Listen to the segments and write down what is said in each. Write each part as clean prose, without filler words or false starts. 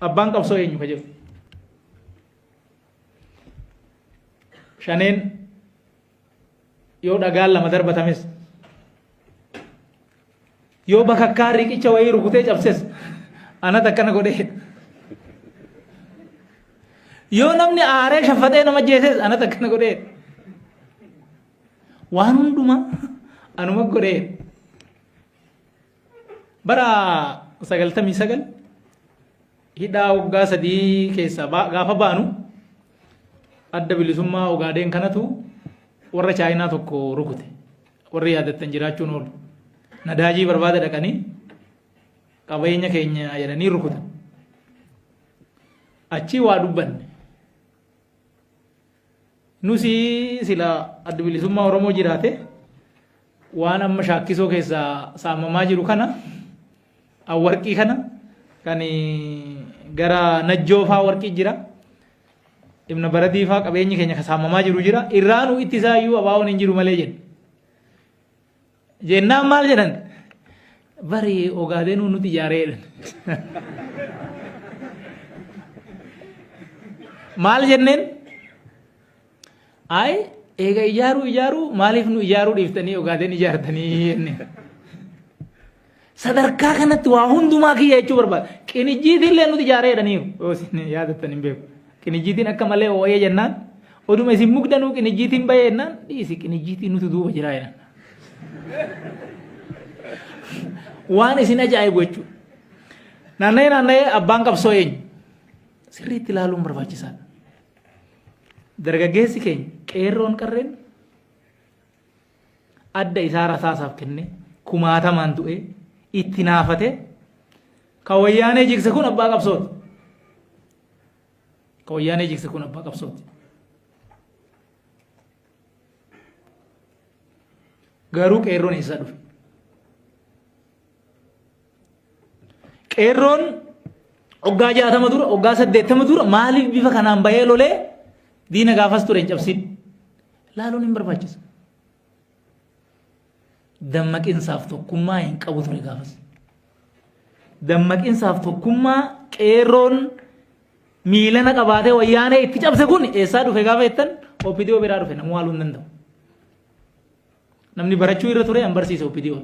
Abbaan qabsoo eenyu ka jedhu. Shaneen yoo dhagaan lama darbatames yoo bakakkaa riqicha wayii rukutee cabses anatu akkana godhee yoo namni aaree shaffaxee nama jeeses anatu akkana godhee waan hundumaa anuma godhee bara 99 hidhaa waggaa 3 keessaa gaafa baanu adda bilisummaa Ogaadeen kanatu warra Chaayinaa tokko rukute. Warri yaadattan jiraachuun oolu. Nadaajii barbaada dhaqanii qabeenya keenya jedhanii rukutan. Achii waa dubbanne. Nusi sila adda bilisummaa Oromoo jiraate waan amma shaakkisoo keessaa saamamaa jiru kana warqii kana kan gara Najjoo faa warqii jira. Ibna Baradii faa qabeenyi keenya kan saamamaa jiru jira. Irraanuu itti isaa iyyuu abaawoon hin jiru malee jenna. Jennaan maal jedhan? Bari Ogaadeenuu nuti ijaaree jedhan. Maal jenneen? Ayi eega ijaaruu ijaaruu maaliif nu ijaaruu dhiiftanii Ogaadeen ijaartanii jenneen. Sadarkaa kanatti waa hundumaa kiyya jechuu barbaada. Qinijjiitiin illee nuti ijaaree jedhaniiru. Yoo isin yaadattan hin beeku. Qinijjiitiin akka malee oo'ee jennaan oduma isin mugdanuu qinijjiitiin bahee jennaan dhiisi qinijjiitiin nuti duuba jiraa jedhan. Waan isin ajaa'ibu jechuudha. Naanna'ee naanna'ee abbaan qabsoo eenyu? Sirriitti ilaaluun barbaachisaadha. Dargaggeessi keenya qeerroon qarreen adda isaa rasaasaaf kennee kumaatamaan du'ee itti naafatee kan wayyaanee jigse kun abbaa qabsooti. Kan wayyaanee jigse kun abbaa qabsooti. Garuu qeerroon eessaa dhufe? Qeerroon waggaa 60 dura, waggaa 80 dura maaliif bifa kanaan bahee lolee diina gaafas ture hin cabsin? Laaluun hin barbaachisu. Dammaqinsaaf tokkummaa hin qabu ture gaafas. Dammaqinsaaf tokkummaa qeerroon miilana qabaatee wayyaanee itti cabse kun eessaa dhufe gaafa jettan OPDO biraa dhufe namuu haaluu hin danda'u. Namni barachuu irra ture an barsiise OPDO.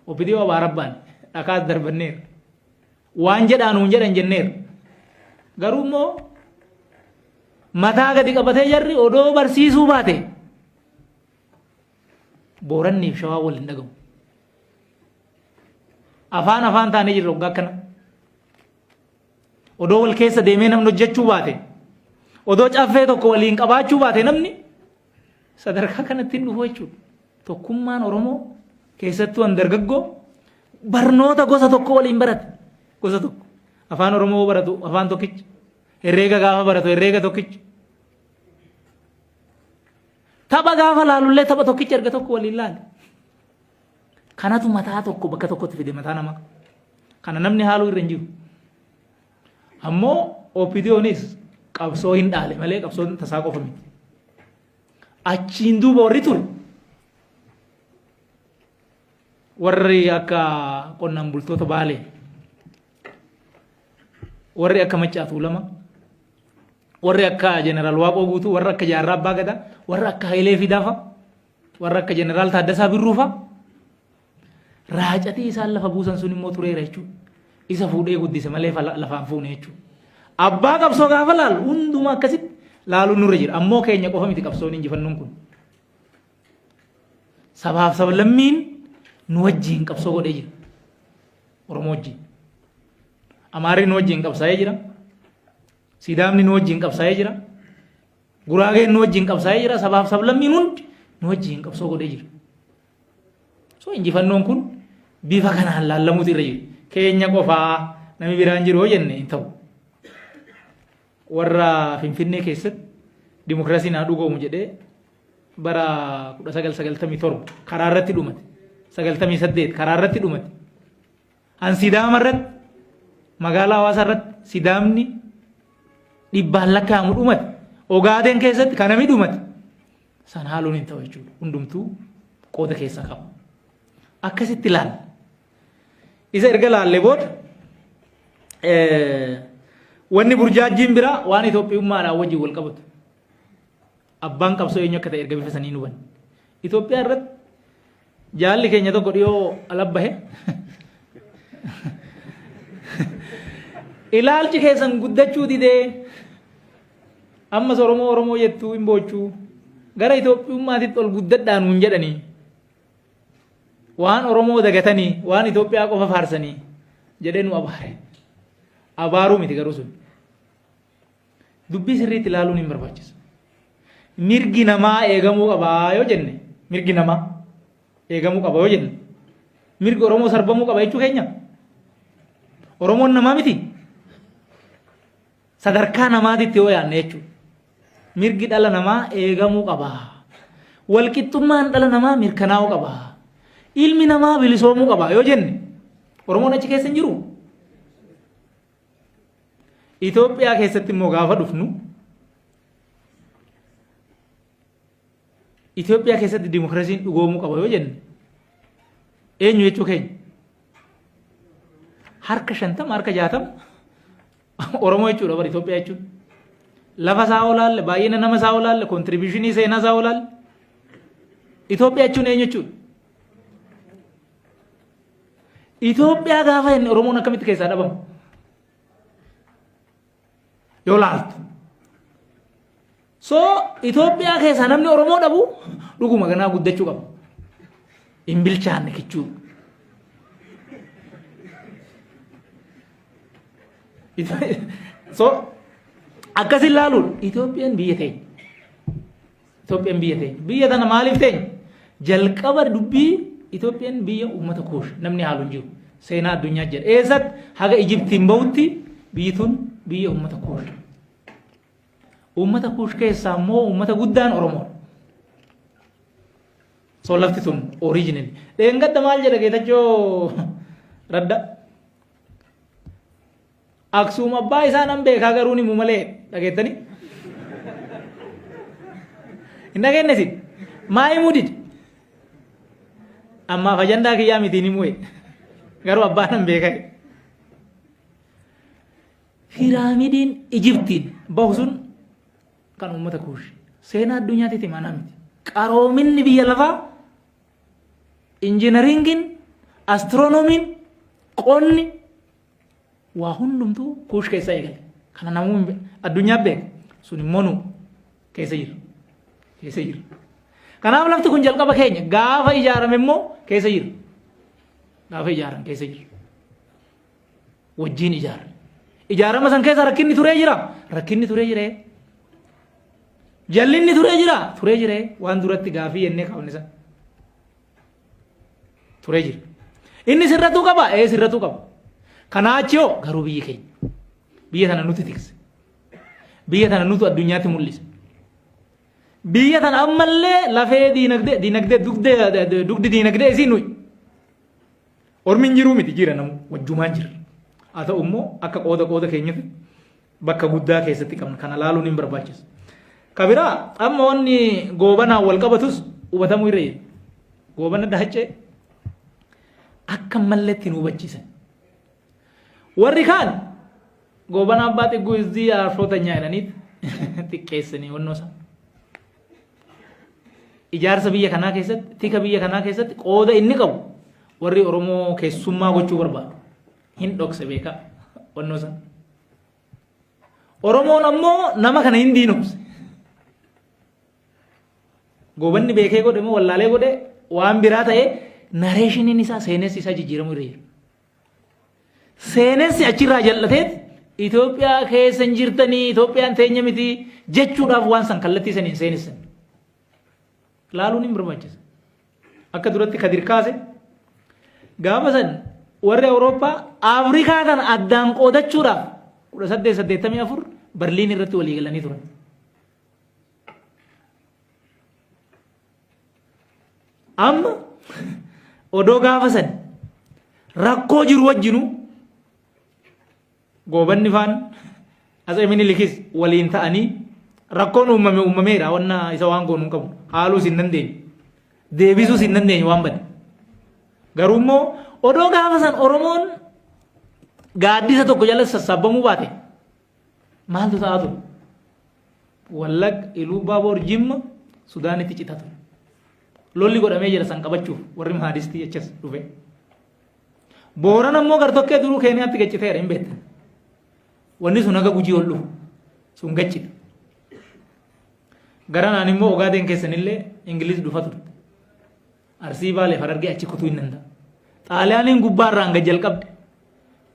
OPDO abaarabbaan dhakaas darbanneera. Waan jedhaa nuun jedhan jenneera. Garuu immoo mataa gadi qabatee jarri odoo barsiisuu baate Booranniif shawaa wal hin dhagahu. Afaan afaan taanee jirra waggaa akkana. Odoo wal keessa deemee namni hojjechuu baate odoo caffee tokko waliin qabaachuu baate namni sadarkaa kanatti hin dhufu jechuudha. Tokkummaan Oromoo keessattuu an dargaggoo barnoota gosa tokko waliin barate gosa tokko afaan Oromoo baratu afaan tokkicha herreega gaafa baratu herreega tokkicha tapha gaafa laalullee tapha tokkicha erga tokko waliin laale. Kanatu mataa tokko bakka tokkotti fide mataa namaa. Kana namni haaluu irra hin jiru. Ammoo OPDOnis qabsoo hin dhaale malee qabsoon tasaa qofa miti. Achiin duuba warri ture warri akka qonnaan bultoota Baalee warri akka Maccaa Tuulama warri akka Jeneraal Waaqoo Guutuu warri akka Jaarraa Abbaa Gadaa warri akka Hayilee Fidaa fa'a warra akka Jeneraal Taaddasaa Birruu fa'a raacatii isaan lafa buusan sun immoo tureera jechuudha. Isa fuudhee guddise malee lafaan fuune jechuudha. Abbaa qabsoo gaafa laalu hundumaa akkasitti laaluun nurra jira. Ammoo keenya qofa miti qabsoon injifannoon kun. Sabaaf sablammiin nu wajjin qabsoo godhee jira. Oromoo wajjin. Amaarri nu wajjin qabsaa'ee jira. Sidaamni nu wajjin qabsaa'ee jira. Guraageen nu wajjin qabsaa'ee jira. Sabaaf sablammiin hundi nu wajjin qabsoo godhee jira. So injifannoon kun bifa kanaan laallamuutu irra jira. Keenya qofaa namni biraan jiru yoo jenne hin ta'u. Warra Finfinnee keessatti dimokiraasiin haa dhugoomu jedhee bara 1997 karaa irratti dhumate. 98 karaa irratti dhumate. An Sidaama irratti magaalaa Hawaasaa irratti Sidaamni dhibbaan lakkaa'amu dhumate. Ogaadeen keessatti kanami dhumate. San haaluun hin ta'u jechuudha. Hundumtuu qooda keessaa qaba. Akkasitti ilaalla. Isa erga laallee booda Wanni burjaajjiin biraa waan Itoophiyummaadhaan wajjin wal qabatu. Abbaan qabsoo eenyu akka ta'e erga bifa sanii hubanne. Itoophiyaa irratti jaalli keenya tokko dhiyoo ala bahe ilaalchi keessan guddachuu didee ammas Oromoo Oromoo jettuu hin boochuu gara Itoophiyummaatitti ol guddadhaa nuun jedhanii waan Oromoo dagatanii waan Itoophiyaa qofa faarsanii jedhee nu abaare. Abaaruu miti garuu sun. Dubbii sirriitti ilaaluun hin barbaachisa. Mirgi namaa eegamuu qaba yoo jenne mirgi namaa eegamuu qaba yoo jenne mirgi Oromoo sarbamuu qaba jechuu keenya. Oromoon namaa miti. Sadarkaa namaatitti yoo yaadne jechuudha. Mirgi dhala namaa eegamuu qaba. Walqixxummaan dhala namaa mirkanaa'uu qaba. Ilmi namaa bilisoomuu qaba yoo jenne Oromoon achi keessa hin jiru. Itoophiyaa keessatti immoo gaafa dhufnu Itoophiyaa keessatti dimokiraasiin dhugoomuu qaba yoo jenne eenyu jechuu keenya? Harka 50 harka 60 Oromoo jechuudha bara Itoophiyaa jechuun. Lafa isaa olaalle, baay'ina nama isaa olaalle, kontiribiyushinii seenaa isaa olaalle. Itoophiyaa jechuun eenyu jechuudha? Itoophiyaa gaafa inni Oromoon akkamitti keessaa dhabama? Yoo laaltu. So Itoophiyaa keessaa namni Oromoo dhabu dhuguma ganaa guddachuu qaba. Hin bilchaanne kichuu. So akkas ilaaluun Itoophiyaan biyya teenya. Itoophiyaan biyya teenya. Biyya tana maaliif teenya? Jalqaba dubbii Itoophiyaan biyya uummata kuush namni haalu hin jiru. Seenaa addunyaa jedha. Eessatti haga Ijiptiin bahutti biyyi tun biyya uummata kuush. Uummata kuush keessaa immoo uummata guddaan Oromoodha. So lafti tun original. Dheengadda maal jedha Geetachoo Radda? Aksuum abbaa isaa nan beekaa garuu ni himu malee dhageettanii? Hin dhageenne isin? Maa himuu dide? Ammaaf ajandaa kiyyaa miti hin himu garuu abbaa nan beekaa. Piraamidiin Ijiptiin bahu sun kan uummata Kuush. Seenaa addunyaatitti himanaa miti. Qaroominni biyya lafaa injiinaringiin, astiroonomiin, qonni waa hundumtuu Kuush keessa eegale. Kana namuu addunyaa beeka. Sun immoo nu keessa jira. Keessa jira. Kanaaf lafti kun jalqaba keenya gaafa ijaarame immoo keessa jira. Gaafa ijaaran keessa jira. Wajjiin ijaarre. Ijaarama san keessa rakkinni turee jira. Rakkinni turee jira. Jallinni turee jira. Turee jira. Waan duratti gaafii jennee kaafne san. Turee jira. Inni sirratuu qaba. Ee sirratuu qaba. Kanaa achi hoo garuu biyyi keenya. Biyya tana nuti tikse. Biyya tana nutu addunyaatti mul'ise. Biyya tana ammallee lafee diinagdee diinagdee dugdee dugdi diinagdee isii nuyi. Ormi hin jiruu miti jira namu wajjumaan jira. Haa ta'u immoo akka qooda qooda keenyatti bakka guddaa keessatti qabna kana laaluun hin barbaachisa. Ka biraa amma wanni goobanaan wal qabatus hubatamuu irra jira. Goobana daaccee akka malletti nu hubachiisan. Warri kaan goobana abbaa xigguu izdii arfoota nyaadhaniit xiqqeessanii wannoo isaa. Ijaarsa biyya kanaa keessatti, tika biyya kanaa keessatti qooda inni qabu warri Oromoo keessummaa gochuu barbaadu. Hin dhokse beekaa wannoo isaa. Oromoon ammoo nama kana hin diinomse. Goobanni beekee godhe moo wallaalee godhe waan biraa ta'e nareeshiniin isaa seenessi isaa jijjiiramuu irra jira. Seenessi achirraa jal'ateet Itoophiyaa keessa hin jirtanii Itoophiyaan teenya miti jechuudhaaf waan san kallattii saniin seenessan. Laaluun hin barbaachisa. Akka duratti Kadir kaase gaafa san warri Awurooppaa Afrikaa kana addaan qoodachuudhaaf 1884 Barliin irratti walii galanii turan. Amma odoo gaafa san rakkoo jiru wajjinuu goobanni faan Atsee Minilikis waliin ta'anii rakkoon uumame uumameera wanna isa waan goonu hin qabnu haaluus hin dandeenyu deebisuus hin dandeenyu waan bade. Garuu immoo odoo gaafa san Oromoon Gaaddisa tokko jala sassaabamuu baate maaltu ta'aa ture? Wallagga, Iluu Baaboor, Jimma, Sudaanitti cita ture. Lolli godhamee jira san qabachuuf warri Mahaadistii achas dhufe. Booran ammoo gartokkee duruu Keeniyaatti gacciteera hin beektan. Wanni sun haga Gujii ol dhufu sun gaccita. Garanaan immoo Ogaadeen keessanillee Ingiliz dhufa turte. Arsii Baalee Harargee achi kutuu hin danda'a. Xaaliyaaniin gubbaa irraan gad jalqabde.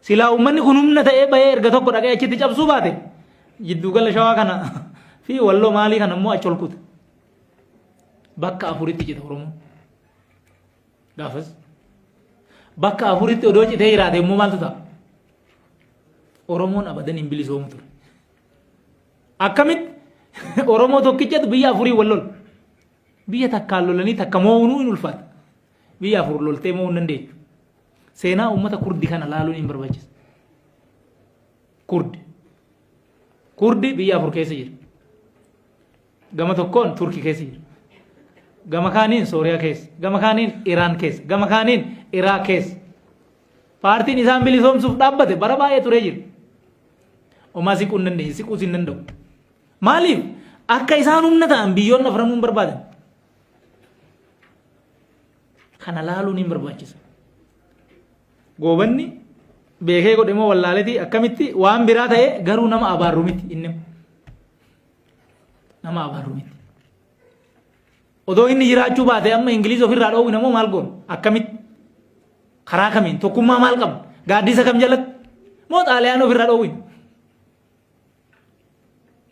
Silaa uummanni kun humna ta'ee bahee erga tokko dhaqee achitti cabsuu baate jiddugala shawaa kana fi walloo maalii kana immoo achi ol kuta. Bakka afuritti cita Oromoon. Gaafas bakka afuritti odoo citee jiraate immoo maaltu ta'a? Oromoon abadan hin bilisoomu ture. Akkamitti Oromoo tokkichatu biyya afurii wal lola. Biyya takkaan lolanii takka moo'uunuu hin ulfaata. Biyya afur loltee moo'uu hin dandeechu. Seenaa uummata Kurdi kana laaluun hin barbaachisa. Kurdi. Kurdi biyya afur keessa jira. Gama tokkoon Turki keessa jira. Gama kaaniin Sooriyaa keessa. Gama kaaniin Iraan keessa. Gama kaaniin Iraaq keessa. Paartiin isaan bilisoomsuuf dhaabbate bara baay'ee turee jira. Homaa siquu hin dandeenye, siquus hin danda'u. Maaliif? Akka isaan humna ta'an biyyoonni afranuu hin barbaadan. Kana laaluun hin barbaachisa. Goobanni beekee godhe moo wallaaletii akkamitti waan biraa ta'e garuu nama abaarru miti inni. Nama abaarru miti. Odoo inni jiraachuu baate amma Ingiliiz ofirraa dhoowwina moo maal goona? Akkamitti? Karaa kamiin? Tokkummaa maal qabna? Gaaddisa kam jalatti? Moo Xaaliyaan ofirraa dhoowwina?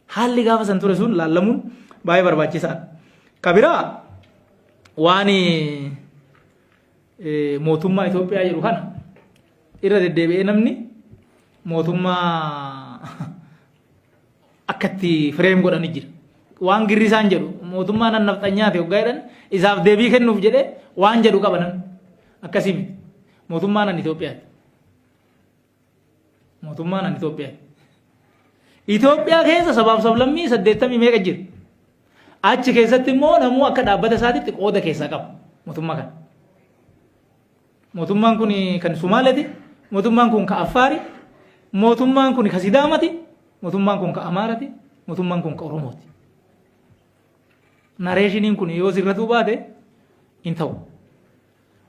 Haalli gaafa san ture sun laallamuun baay'ee barbaachisaadha. Ka biraa waan mootummaa Itoophiyaa jedhu kana irra deddeebi'ee namni mootummaa akka itti fireem godhani jira. Waan girrisaan jedhu mootummaa nan nafxanyaati hoggaa jedhan isaaf deebii kennuuf jedhee waan jedhu qaba namni. Akkasii miti. Mootummaa nan Itoophiyaati. Mootummaa nan Itoophiyaati. Itoophiyaa keessa sabaaf sablammii saddeettamii meeqa jira. Achi keessatti immoo namuu akka dhaabbata isaatitti qooda keessaa qaba mootummaa kana. Mootummaan kun kan Sumaaleeti, mootummaan kun kan Affaari, mootummaan kun kan Sidaamati, mootummaan kun kan Amaarati, mootummaan kun kan Oromooti. Nareeshiniin kun yoo sirratuu baate hin ta'u.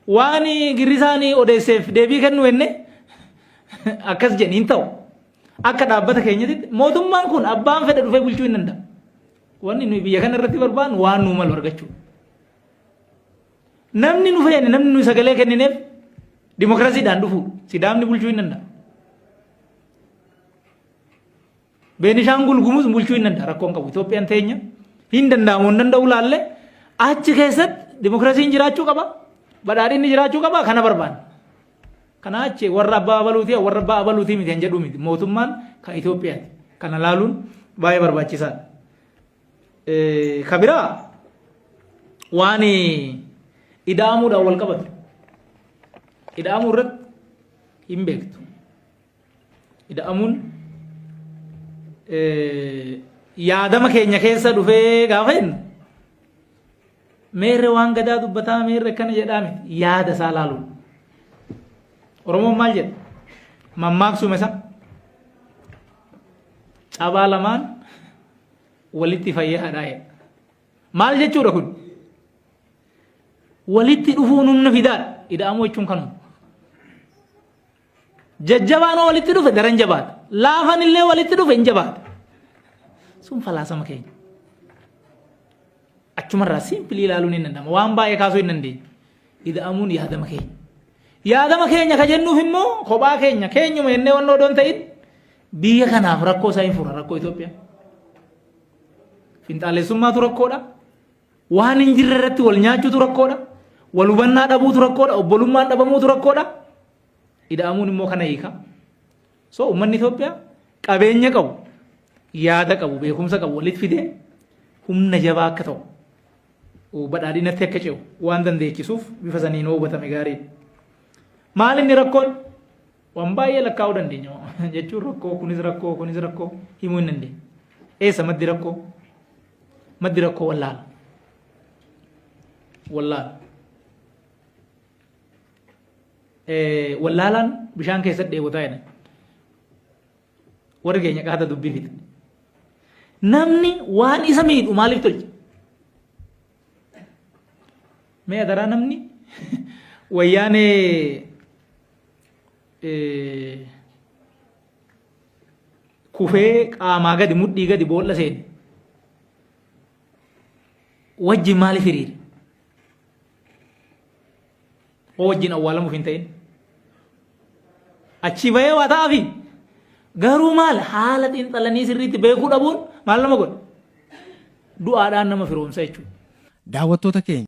Waan girrisaan odeesseef deebii kennu jenne akkas jedhi hin ta'u. Akka dhaabbata keenyatti mootummaan kun abbaan fedhe dhufee bulchuu hin danda'a. Wanni nuyi biyya kana irratti barbaannu waan nuu malu argachuu. Namni nu feene namni nuyi sagalee kennineef dimokiraasiidhaan dhufu Sidaamni bulchuu hin danda'a. Beenishaangul Gumuz bulchuu hin danda'a rakkoon qabu. Itoophiyaan teenya hin danda'amu hin danda'u laalle achi keessatti dimokiraasiin jiraachuu qaba. Badhaadhinni jiraachuu qaba kana barbaanna. Kana achi warra abbaa abaluuti warra abbaa abaluuti miti kan jedhu miti. Mootummaan kan Itoophiyaati. Kana laaluun baay'ee barbaachisaadha. Ka biraa waan ida'amuudhaan wal qabatu. Ida'amuu irratti hin beektu. Ida'amuun yaadama keenya keessa dhufee gaafa jennu meerre waan gadaa dubbataa meerre akkana jedhaa miti yaada isaa laaluun. Oromoon maal jedha? Mammaaksuma isaa cabaa lamaan walitti fayyaadhaa jedha. Maal jechuudha kun? Walitti dhufuun humna fidaadha. Ida'amuu jechuun kanuma. Jajjabaan walitti dhufe daran jabaata. Laafan illee walitti dhufe hin jabaata. Sun falaasama keenya. Achumarraa simpilii ilaaluun hin danda'ama. Waan baay'ee kaasuu hin dandeenyu. Ida'amuun yaadama keenya. Yaadama keenya ka jennuuf immoo kophaa keenya keenyuma jennee wannoo odoon ta'in biyya kanaaf rakkoo isaa hin fura rakkoo Itoophiyaa. Finxaalessummaatu rakkoodha. Waan hin jirre irratti wal nyaachuutu rakkoodha. Wal hubannaa dhabuutu rakkoodha. Obbolummaan dhabamuutu rakkoodha. Ida'amuun immoo kana hiika. So uummanni Itoophiyaa qabeenya qabu, yaada qabu, beekumsa qabu walitti fidee humna jabaa akka ta'u badhaadhinatti akka ce'u waan dandeechisuuf bifa saniin hubatame gaariidha. Maal inni rakkoon? Waan baay'ee lakkaa'uu dandeenya jechuun rakkoo kunis rakkoo kunis rakkoo himuu hin dandeenye. Eessa maddi rakkoo? Maddi rakkoo wallaala. Wallaala. Wallaalaan bishaan keessatti dheebotaa jedhan. Warri keenya qaata dubbii fixe. Namni waan isa miidhu maaliif tolcha? Mee adaraa namni wayyaanee kufee qaamaa gadi mudhii gadi boolla seene wajjin maaliif hiriire? Hoo wajjin awwaalamuuf hin ta'in. Achii bahee waa ta'aafi. Garuu maal haala xiinxalanii sirriitti beekuu dhabuun maal nama godha? Du'aadhaan nama firoomsa jechuudha. Daawwattoota keenya.